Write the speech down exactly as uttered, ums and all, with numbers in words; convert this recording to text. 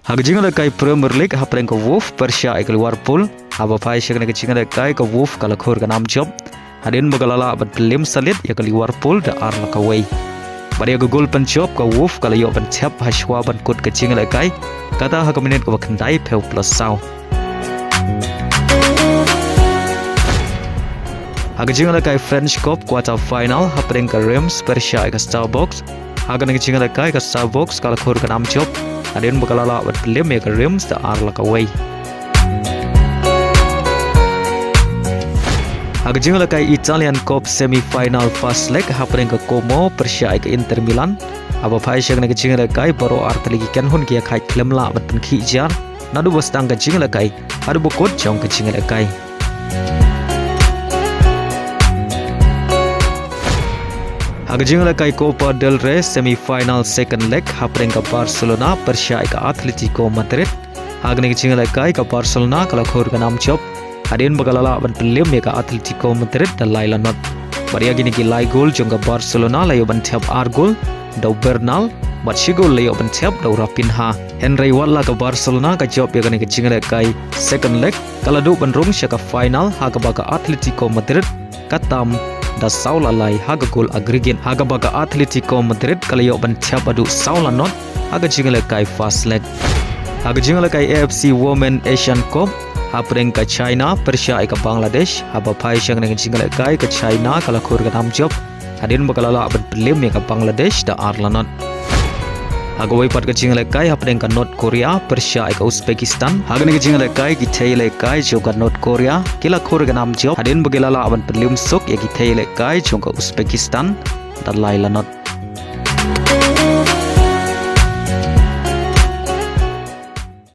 Ha ka jingïalehkai Premier League hapdeng ka Wolves pyrshah ïa ka Liverpool, haba phai sha kane ka jingïalehkai ka Wolves ka la khur ka nam jop hadien ba ka la lah ban pynliem salit ïa ka Liverpool da ar la kawei. Bad ïa ka gol pynjop ka Wolves ka la ïoh ban thep ha shuwa ban kut ka jingïalehkai, kata ha ka minit kaba khyndai phew plus saw. Ha ka jingïalehkai French Cup quarter final hapdeng ka Reims pyrshah ïa ka Strasbourg, ha kane ka jingïalehkai ka Strasbourg ka la khur ka nam jop hadien ba ka la lah ban pynliem ïa ka Reims da ar la kawei. Ha ka jingïalehkai Italian Cup semi final first leg hapdeng ka Como pyrshah ïa ka Inter Milan, haba phai sha kane ka jingïalehkai baroh artylli ki kynhun ki ïakhaid khlem lah ban pynkhih jar naduh ba sdang ka jingïalehkai haduh ba kut jong ka jingïalehkai. Ha ka jingïalehkai Copa del Rey semi final second leg hapdeng ka Barcelona pyrshah ïa ka Atletico Madrid, ha kane ka jingïalehkai ka Barcelona ka la khur ka nam jop hadien ba ka la lah ban pynliem ïa ka Atletico Madrid da lai la not. Bad ïa kine ki lai gol jong ka Barcelona la ïoh ban thep ar gol da u Bernal, bad shi gol la ïoh ban thep da u Raphinha. Hynrei wat la ka Barcelona ka jop ïa kane ka jingïalehkai second leg, ka la duh ban rung sha ka final ha kaba ka Atletico Madrid ka tam da saw la lai ha ka gol aggregate, ha kaba ka Atletico Madrid ka la ïoh ban thep haduh saw la not ha ka jingïalehkai first leg. Ha ka jingïalehkai A F C Women Asian Cup hapdeng ka China pyrshah ïa ka Bangladesh, haba phai sha kane ka jingïalehkai ka China ka la khur ka nam jop hadien ba ka la lah ban pynliem ïa ka Bangladesh da ar la not. Ha kawei pat ka jingïalehkai hapdeng ka North Korea pyrshah ïa ka Uzbekistan, ha kane ka jingïalehkai ki thei ïalehkai jong ka North Korea ki la khur ka nam jop hadien ba ki la lah ban pynliem suk ïa ki thei ïalehkai jong ka Uzbekistan da lai la not.